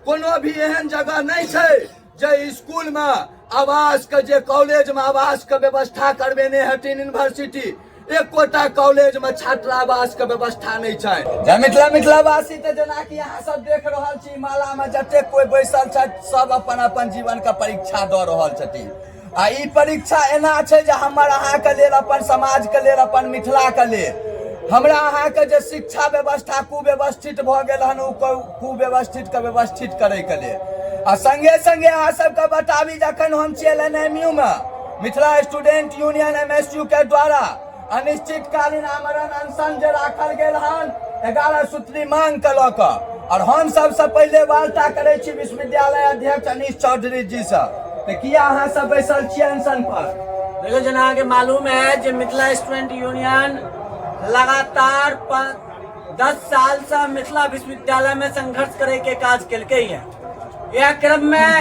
कोनो भी एहन जगह नहि छै जे स्कूलमे आवासके, जे कॉलेजमे आवासके व्यवस्था करबेने हेथिन यूनिवर्सिटी। एकोटा कॉलेजमे छात्रावासके व्यवस्था नहि छै। जय मिथिला मिथिलावासी। तऽ जेनाकि अहाँ सब देख रहल छी, मालामे जतेक कोइ बैसल छथि, सब अपन अपन जीवनके परीक्षा दऽ रहल छथिन। आ ई परीक्षा एना छै जे हमर अहाँके लेल, अपन समाजके लेल, अपन मिथिलाके लेल, हमरा अहाँके जे शिक्षा व्यवस्था कुव्यवस्थित भऽ गेल हन, ओ कुव्यवस्थितके व्यवस्थित करैके लेल। आ संगे संगे अहाँ सबके बताबी, जखन हम छी एल एन एम यू मे, Mithila student union M S U के द्वारा अनिश्चितकालीन आमरण अनशन जे राखल गेल हन 11 सूत्री मांग के लऽ कऽ, और हम सबसे पहिले वार्ता करै छी विश्वविद्यालय अध्यक्ष अनीश चौधरी जी से। तऽ किया अहाँ सब बैसल छियै अनशन पर? देखियौ, जेना अहाँके मालूम है जे मिथिला स्टूडेंट यूनियन लगातार 10 साल से मिथिला विश्वविद्यालय में संघर्ष करे के काज केलकै है। यह क्रम में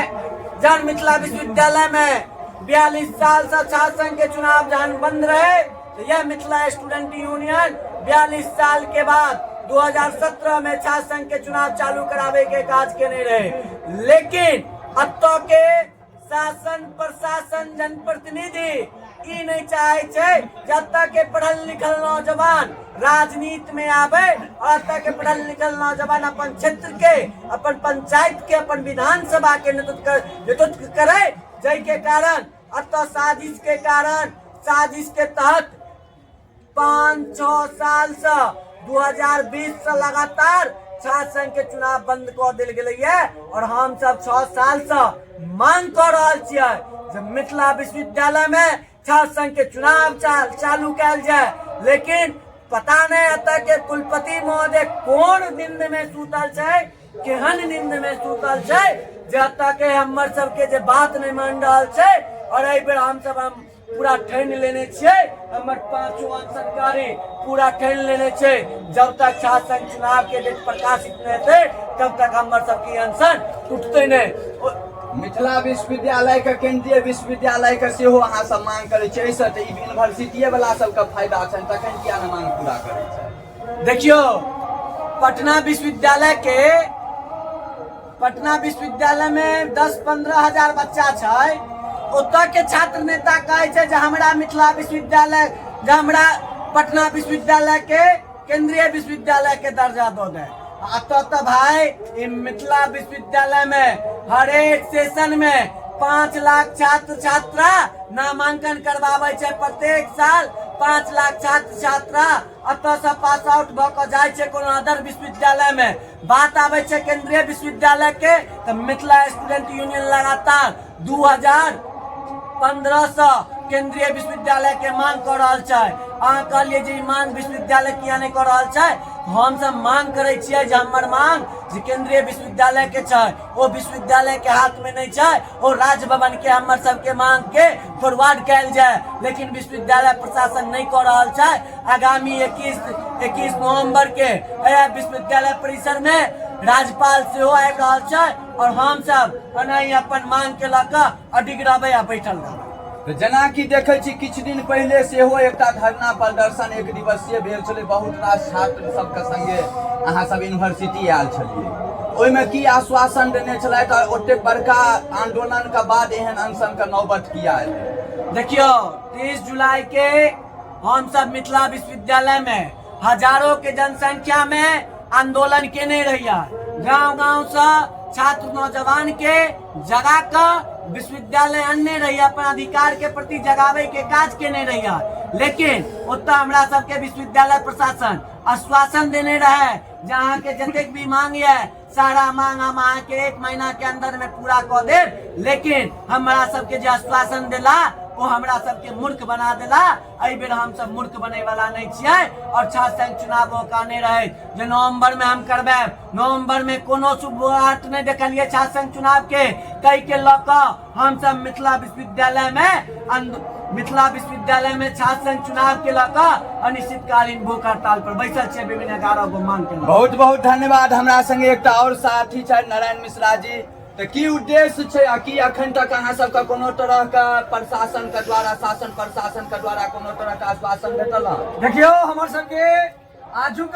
जहन मिथिला विश्वविद्यालय में 42 साल से छात्र संघ के चुनाव जहन बंद रहे, तो यह मिथिला स्टूडेंट यूनियन 42 साल के बाद 2017 में छात्र संघ के चुनाव चालू करावे के काज केने रहे। लेकिन अतः के शासन, प्रशासन, जनप्रतिनिधि ई नहीं चाहे छै जे के पढ़ल लिखल नौजवान राजनीति में आवे और एतऽ के पढ़ल लिखल नौजवान अपन क्षेत्र के, अपन पंचायत के, अपन विधानसभा के नेतृत्व करे, जाहि के कारण एतऽ साजिश के कारण, साजिश के तहत 5-6 साल से 2020 से लगातार छात्र संघ के चुनाव बंद कऽ देल गेलैए। और हम सब 6 साल से मांग कऽ रहल छियै जे मिथिला विश्वविद्यालय में छात्र संघ के चुनाव चालू कयल जाय। लेकिन पता नहीं एतऽ के कुलपति महोदय कोन नींद में सुतल छै, केहन नींद में सुतल छै जे एतऽ के हमर सबके जे बात नहीं मान रहल छै। और एहि बेर हम सब हम पूरा ठानि लेने छियै, हमर पांचों अनशनकारी पूरा ठानि लेने छै, जब तक छात्र संघ चुनाव के डेट प्रकाशित नहि हेतै, तब तक हमर सबके अनशन टूटतै नहि। मिथिला विश्वविद्यालय के केंद्रीय विश्वविद्यालय के सेहो अहाँ सब मांग करै छियै, एहिसँ तऽ ई यूनिवर्सिटीए वाला सबके फायदा छनि, तखन किया ने मांग पूरा करै छै? देखियौ, पटना विश्वविद्यालय के, पटना विश्वविद्यालय में 10-15 हजार बच्चा छै। ओतऽ के छात्र नेता कहै छै जे हमरा मिथिला विश्वविद्यालय, जे हमरा पटना विश्वविद्यालय के केंद्रीय विश्वविद्यालय के दर्जा दऽ दे। आ एतऽ तऽ भाई ई मिथिला विश्वविद्यालय में हरेक सेशन में 5 लाख छात्र छात्रा नामांकन करवाबै छै। प्रत्येक साल 5 लाख छात्र छात्रा एतऽ से पास आउट भऽ कऽ जाइ छै कोनो अदर विश्वविद्यालय में। बात आबै छै केंद्रीय विश्वविद्यालय के, तऽ मिथिला स्टूडेंट यूनियन लगातार 2015 से केंद्रीय विश्वविद्यालय के मांग कऽ रहल छै। अहाँ कहलियै जे ई मांग विश्वविद्यालय किया नहि कऽ रहल छै? हम सब मांग करै छियै जे हमर मांग जे केंद्रीय विश्वविद्यालय के छै, ओ विश्वविद्यालय के हाथ में नहि छै, ओ राजभवन के हमर सबके मांग के फॉरवर्ड कयल जाय। लेकिन विश्वविद्यालय प्रशासन नहि कऽ रहल छै। आगामी 21 नवंबर के एहि विश्वविद्यालय परिसर में राज्यपाल सेहो आबि रहल छै और हम सब एनाही अपन मांग के लऽ कऽ अडिग रहबै आ बैठल रहबै। तऽ जेनाकि देखै छी, किछु दिन पहिले सेहो एकटा धरना प्रदर्शन एक दिवसीय भेल छलै। बहुत रास छात्र सबके संगे अहाँ सब यूनिवर्सिटी आयल छलियै। ओहिमे की आश्वासन देने छलथि आ ओतेक बड़का आंदोलन के बाद एहन अनशन के नौबत किया एलै? देखियौ, 30 जुलाई के हम सब मिथिला विश्वविद्यालय में हजारों के जनसंख्या में आंदोलन केने रहिए। गांव गांव से छात्र नौजवान के जगा कऽ विश्वविद्यालय अनने रहिए, अपन अधिकार के प्रति जगावे के काज केने रहिए। लेकिन ओतऽ हमरा सबके विश्वविद्यालय प्रशासन आश्वासन देने रहे जे अहाँके जतेक भी मांग यऽ, सारा मांग हम अहाँके एक महीना के अंदर में पूरा कऽ देब। लेकिन हमरा सबके जे आश्वासन देला, ओ हमरा सबके मूर्ख बना देला। एहि बेर हम सब मूर्ख बने वाला नहीं छियै। और छात्र संघ चुनाव ओ कहने रहे जे नवंबर में हम करबायब। नवंबर में कोनो शुरुआत नहीं देखलिए छात्र संघ चुनाव के। ताहि के लऽ कऽ हम सब मिथिला विश्वविद्यालय में मिथिला विश्वविद्यालय में छात्र संघ चुनाव के लऽ कऽ अनिश्चितकालीन भूख हड़ताल पर बैसल छियै, विभिन्न 11 गो मांग के लऽ। बहुत बहुत धन्यवाद। हमरा संगे एकटा और साथी छथि, नारायण मिश्रा जी। तऽ की उद्देश्य छै आ की अखन तक अहाँ सबके कोनो तरह के प्रशासन के द्वारा, शासन प्रशासन के द्वारा कोनो तरह के आश्वासन भेटल हँ? देखियौ, हमर सबके आजुक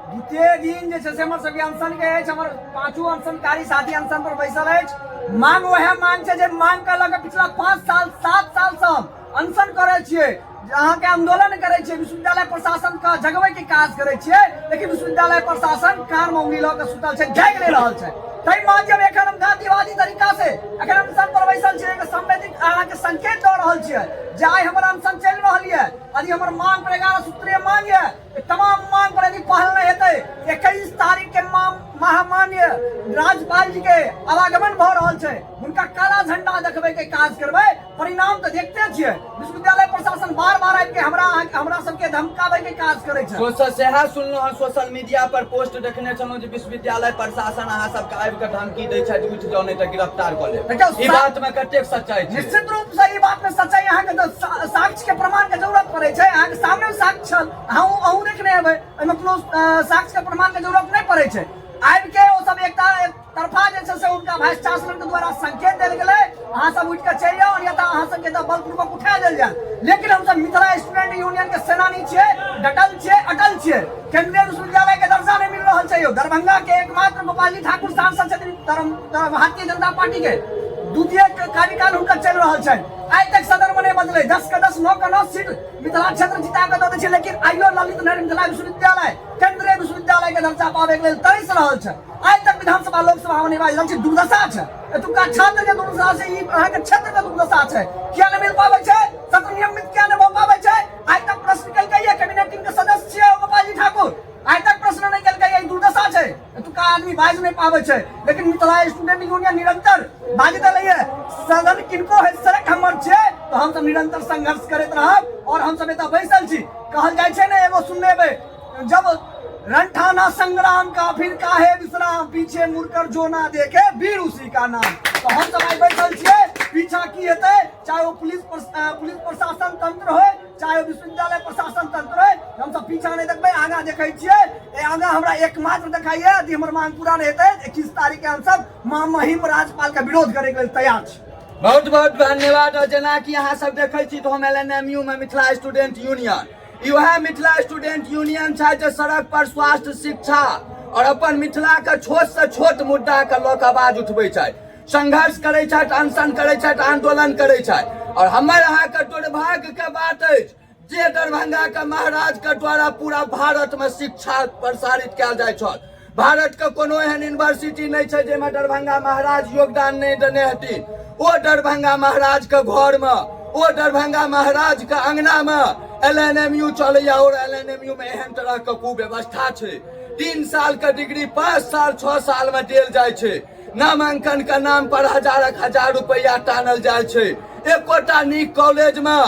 द्वितीय दिन जे छै से हमर सबके अनशन के अछि। हमर पांचो अनशनकारी साथी अनशन पर बैसल अछि। मांग वएह मांग छै जे मांग के लऽ के पिछला 5 साल 7 साल से हम अनशन करै छियै, अहाँके आंदोलन करै छियै, विश्वविद्यालय प्रशासन के जगबै के काज करै छियै, लेकिन विश्वविद्यालय प्रशासन कान में उंगली लऽ के सुतल छै, जागि नहि रहल छै। ताहि माध्यम एखन हम गांधीवादी तरीका से एखन अनशन पर बैसल छियै। एक संवेदित अहाँके संकेत दऽ रहल छियै जे आइ हमर अनशन चलि रहल यऽ। यदि हमर मांग पर 11 सूत्रीय मांग यऽ, तमाम मांग पर यदि पहल नहीं हेतै, 21 तारीख के महामान्य राज्यपाल जी के आवागमन भऽ रहल छै, हुनका काला झंडा देखबै के काज करबै। परिणाम तऽ देखते छियै, विश्वविद्यालय प्रशासन बार बार आबि के हमरा हमरा सबके धमकाबै के काज करै छै। सोशल सएह सुनलहुँ हँ, सोशल मीडिया पर पोस्ट देखने छलहुँ जे विश्वविद्यालय प्रशासन अहाँ सबके आबि कऽ धमकी दै छथि, उठि जाउ नहि तऽ गिरफ्तार कऽ लेब। देखियौ, ई बात में कतेक सच्चाई छै? निश्चित रूप से ई बात में सच्चाई अहाँके तऽ साक्ष्य के प्रमाण के जरूरत पड़ै छै। अहाँके सामने साक्ष्य छल, अहूँ देखने हेबै, एहिमे कोनो साक्ष्य के प्रमाण के जरूरत नहि पड़ै छै। आबि के ओ सब एकटा एक तरफा जे छै से हुनका वाइस चांसलर के द्वारा संकेत देल गेलै, अहाँ सब उठि कऽ चलि जाउ, अन्यथा अहाँ सबके तऽ बलपूर्वक उठा देल जायत। लेकिन हमसब मिथिला स्टूडेंट यूनियन के सेनानी छियै, डटल छियै, अटल छियै। केंद्रीय विश्वविद्यालय के दर्जा नहि मिल रहल छै यौ। दरभंगा के एकमात्र गोपालजी ठाकुर सांसद छथिन भारतीय जनता पार्टी के, द्वितीय कार्यकाल हुनकर चलि रहल छनि। आइ तक सदन में नहीं बदले, 10 के 10, 9 के 9 सीट मिथिला क्षेत्र जिता के दऽ दै छै, लेकिन आइयो ललित नारायण मिथिला विश्वविद्यालय केंद्रीय विश्वविद्यालय के दर्जा पाबै के लेल तरसि रहल छै। आइ तक विधानसभा लोकसभा में नहि बाजि रहल छै। दुर्दशा छै एतुका छात्र के, दुर्दशा छै ई अहाँके क्षेत्र के दुर्दशा छै। किया नहि मिल पाबै छै सत्र नियमित, किया नहि भऽ पाबै छै? आइ तक प्रश्न केलकै ये कैबिनेट टीम के सदस्य छियै गोपालजी ठाकुर, आइ तक प्रश्न नहि केलकै। ई दुर्दशा छै, एतुका आदमी बाजि नहि पाबै छै, लेकिन मिथिला स्टूडेंट यूनियन निरंतर बाजैत रहलैए। सदन किनको है, सड़क हमर छियै, तऽ हमसब निरंतर संघर्ष करैत रहब और हमसब एतऽ बैसल छी। कहल जाइ छै ने, एगो सुनने हेबै, जब रंठाना संग्राम का फिर काहे विश्राम, पीछे मुड़कर जो ना देखे वीर उसी का नाम। तऽ हमसब आइ बैसल छियै, पीछा की हेतै, चाहे वो पुलिस प्रशासन तंत्र होय, चाहे विश्वविद्यालय प्रशासन तंत्र होय, हम सब पीछा नहीं देखबै, आगा देखै छियै। ए आगा हमरा एकमात्र देखाइए, यदि हमर मांग पूरा नहीं हेतै, 21 तारीख के हम सब महामहिम राज्यपाल के विरोध करे के लेल तैयार छी। बहुत बहुत धन्यवाद। और जेना कि अहाँ सब देखै छी तऽ हम एल एन एम यू में मिथिला स्टूडेंट यूनियन, ई वएह मिथिला स्टूडेंट यूनियन छै जे सड़क पर स्वास्थ्य, शिक्षा और अपन मिथिला के छोट से छोट मुद्दा के लऽ के आवाज उठबै छै, संघर्ष करै छथि, अनशन करै छथि, आंदोलन करै छथि। और हमर अहाँके दुर्भाग्य के बात अछि जे दरभंगा के महाराज के द्वारा पूरा भारत में शिक्षा प्रसारित कयल जाइ छल। भारत के कोनो एहन यूनिवर्सिटी नहि छै जाहिमे दरभंगा महाराज योगदान नहि देने हेथिन। ओ दरभंगा महाराज के घर में, ओ दरभंगा महाराज के अंगना में एल एन एम यू चलैया और एल एन एम यू में एहन तरह के कुव्यवस्था छै। 3 साल के डिग्री 5 साल 6 साल में देल जाइ छै। नामांकन के नाम पर हजारक हजार रुपया टानल जाइ छै। एकोटा नीक कॉलेज में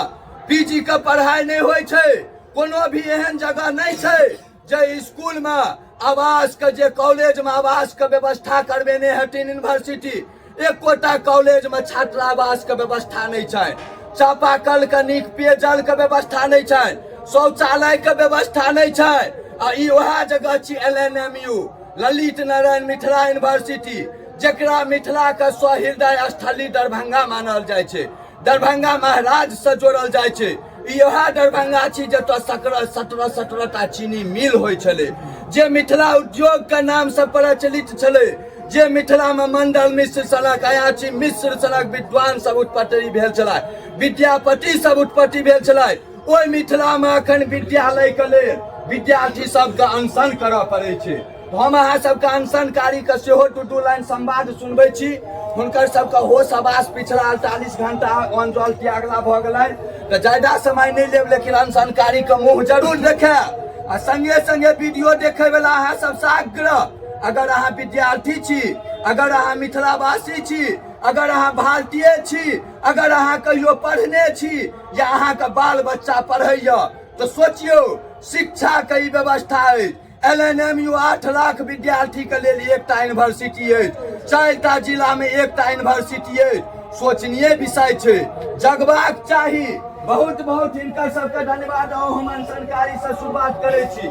पीजी के पढ़ाई नहि होइ छै। कोनो भी एहन जगह नहि छै जे स्कूल में आवास के, जे कॉलेज में आवास के व्यवस्था करबेने हेथिन यूनिवर्सिटी, एकोटा कॉलेज में छात्रावास के व्यवस्था नहि छै। चापाकल के नीक पेयजल के व्यवस्था नहि छै, शौचालय के व्यवस्था नहि छै। आ ई वएह जगह छी L N M U, Lalit Narayan Mithila university, जकरा मिथिला के सहृदय स्थली दरभंगा मानल जाइ छै, दरभंगा महाराज से जोड़ल जाइ छै। ई वएह दरभंगा छी जतऽ 17 17 टा चीनी मिल होइ छलै, जे मिथिला उद्योग के नाम से प्रचलित छलै, जे मिथिला में मंडल मिश्र सनक, अयाची मिश्र सनक विद्वान सब उत्पत्ति भेल छलै, विद्यापति सब उत्पत्ति भेल छलै। ओहि मिथिला में अखन विद्यालय के लेल विद्यार्थी सबके अनशन करऽ पड़ै छै। हम अहाँ सबके अनशनकारी के सेहो 2 लाइन संवाद सुनबै छी। हुनकर सबके होश आवास पिछला 48 घंटा अन्न जल त्यागला भऽ गेलै, तऽ ज्यादा समय नहि लेब, लेकिन अनशनकारी के मुँह जरूर देखायब। आ संगे संगे वीडियो देखै वाला अहाँ सबसँ आग्रह, अगर अहाँ विद्यार्थी छी, अगर अहाँ मिथिलावासी छी, अगर अहाँ भारतीय छी, अगर अहाँ कहियो पढ़ने छी या अहाँके बाल बच्चा पढ़ैया, तऽ सोचियौ शिक्षा के ई व्यवस्था अछि। L N M U 8 lakh विद्यार्थी के लेल एकटा यूनिवर्सिटी अछि, 4टा जिला में एकटा यूनिवर्सिटी अछि। सोचनीय विषय छै, जगबाक चाही। बहुत बहुत हिनकर सबके धन्यवाद। आउ हम अनशनकारी से शुरुआत करै छी।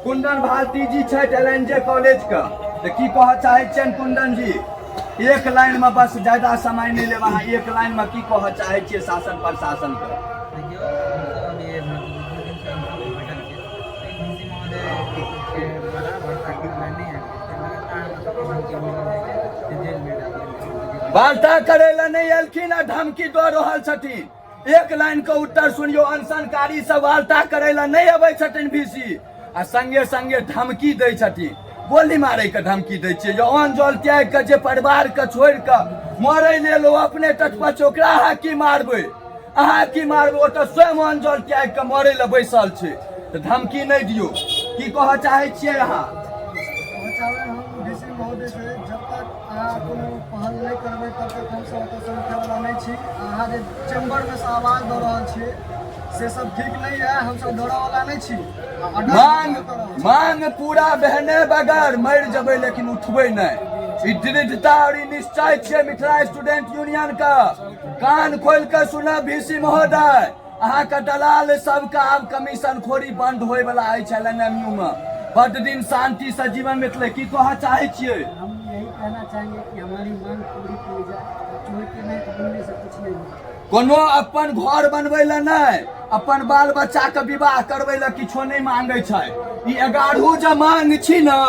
कुंदन भारती जी छथि एल एन जे कॉलेज के, तऽ की कहऽ चाहै छियनि कुंदन जी? एक लाइन में बस, ज्यादा समय नहीं लेब। अहाँ एक लाइन में की कहऽ चाहै छियै शासन प्रशासन के? देखियौ, हमसब अभी दू दिन से बैठल छियै। महोदय बड़ा वार्ता करै लए नहि एलखिन आ धमकी दऽ रहल छथिन। एक लाइन के उत्तर सुनियो, अनशनकारी सब वार्ता करै लए नहि अबै छथिन वीसी, आ संगे संगे धमकी दै छथिन, गोली मारै के धमकी दै छियै। जे अन्न जल त्याग के जे परिवार के छोड़ि के मरै लेल ओ अपने तट पर छै, ओकरा अहाँ की मारबै? अहाँ की मारबै? ओ तऽ स्वयं अन्न जल त्याग के मरै लए बैसल छै, तऽ धमकी नहि दियौ। की कहऽ चाहै छियै अहाँ? चाहबै हम डी महोदय से, जब तक अहाँ कोनो पहल नहि करबै तब तक हमसब ओतऽसँ उठैवला नहि छी। अहाँ जे चैम्बरमे सँ आवाज दऽ रहल छियै से सब ठीक नहि यऽ। हमसब डरऽवला नहि छी। मांग मांग पूरा बहने बगैर मरि जेबै, लेकिन उठबै नहि। ई दृढ़ता और ई निश्चय छियै मिथिला स्टूडेंट यूनियन के। कान खोल के सुनब वीसी महोदय, अहाँके दलाल सबके आब कमीशन खोरी बंद होय वाला अछि। एल एन एम यू में बड्ड दिन शांति से जीवन बितलै। की कहऽ चाहै छियै? हम यही कहना चाहेंगे कि हमारी मांग पूरी की जाए। चूहे के नहीं तो बोलने से कुछ नहीं होगा। कोनो अपन घर बनबै लए नहि, अपन बाल बच्चा के विवाह करबै लए किछो नहि मांगै छै। ई 11 जे मांग छी ने,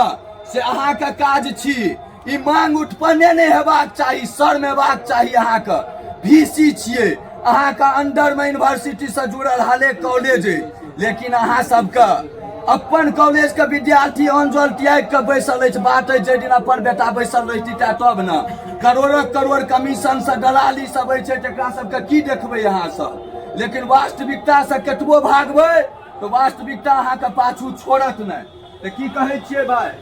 से अहाँके काज छी। ई मांग उत्पन्ने नहि हेबाक चाही, शर्म हेबाक चाही अहाँके। वीसी छियै, अहाँके अंडरमे यूनिवर्सिटी से जुड़ल हरेक कॉलेज अइ, लेकिन अहाँ सबके अपन कॉलेज के विद्यार्थी अंजल त्याग के बैसल अछि। बात अछि, जाहि दिन अपन बेटा बैसल रहिती तब ने। करोड़क करोड़ कमीशन से दलाली सब अछि, तकरा सबके की देखबै अहाँ सब? लेकिन वास्तविकता से कतबो भागबै तऽ वास्तविकता अहाँके पाछू छोड़त नहि। तऽ की कहै छियै भाय?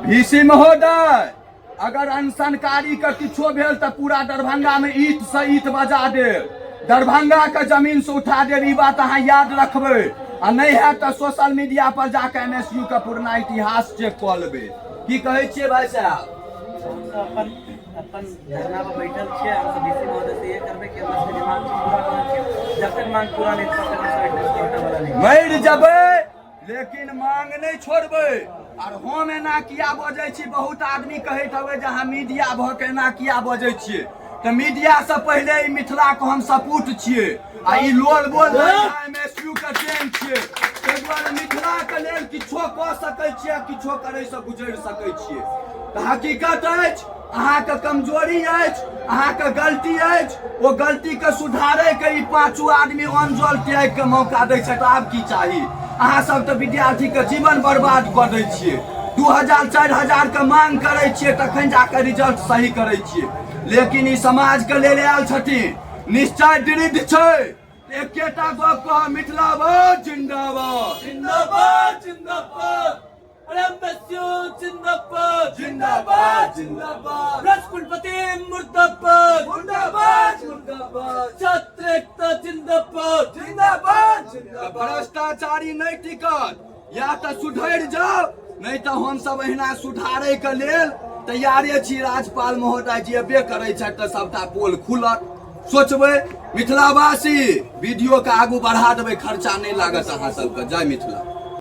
वीसी महोदय, अगर अनशनकारी के किछो भेल तऽ पूरा दरभंगा में ईट से ईट बजा देब, दरभंगा के जमीन से उठा देब। ई बात अहाँ याद रखबै। आ नहि हैत तऽ सोशल मीडिया पर जाके एमएसयू के पुरना इतिहास चेक कऽ लेबै। की कहै छियै भाई साहब? हमसब अपन अपन धरना पर बैठल छियै। हमसब वीसी महोदय से ये करबै कि हमरा सबके जे मांग छै पूरा करऽ। जब तक मांग पूरा नहि, तब तक हमसब एहिठाम से हटऽ वाला नहि। मरि जेबै लेकिन मांग नहि छोड़बै। आर हम एना किया बजै छी? बहुत आदमी कहैत हवे जे अहाँ मीडिया भऽ के एना किया बजै छियै। तऽ मीडिया से पहिले ई मिथिला के हम सपूत छियै आ ई लोल बोल एमएसयू के टेम छियै। ताहि दुआरे मिथिला के लेल किछो कऽ सकै छियै, किछो करै से गुजरि सकै छियै। तऽ हकीकत अछि, अहाँके कमजोरी अछि, अहाँके गलती अछि, ओ गलतीके सुधारैके ई पाँचो आदमी अनजल त्यागके मौका दै छै, तऽ आब की चाही? अहाँ सब तऽ विद्यार्थीके जीवन बर्बाद कऽ दै छियै। 2000 4000के मांग करै छियै, तखन जाके रिजल्ट सही करै छियै। लेकिन ई समाजके लेल आयल छथिन, निश्चय दृढ़ छै। एकेटा गप कह, मिथिलाबाद जिंदाबाद, जिंदाबाद जिंदाबाद। अरे जिंदाबाद जिंदाबाद जिंदाबाद। राजकुलपति मुर्दाबाद, मुर्दाबाद मुर्दाबाद। छात्र एकता जिंदाबाद, जिंदाबाद जिंदाबाद। भ्रष्टाचारी नहि टिकत। या तऽ सुधरि जाउ, नहि तऽ हमसब एहिना सुधारै के लेल तैयारे छी। राज्यपाल महोदय जी एबे करै छथि तऽ सबटा पोल खुलत। सोचबै मिथिलावासी, वीडियो के आगू बढ़ा देबै, खर्चा नहि लागत अहाँ सबके। जय मिथिला।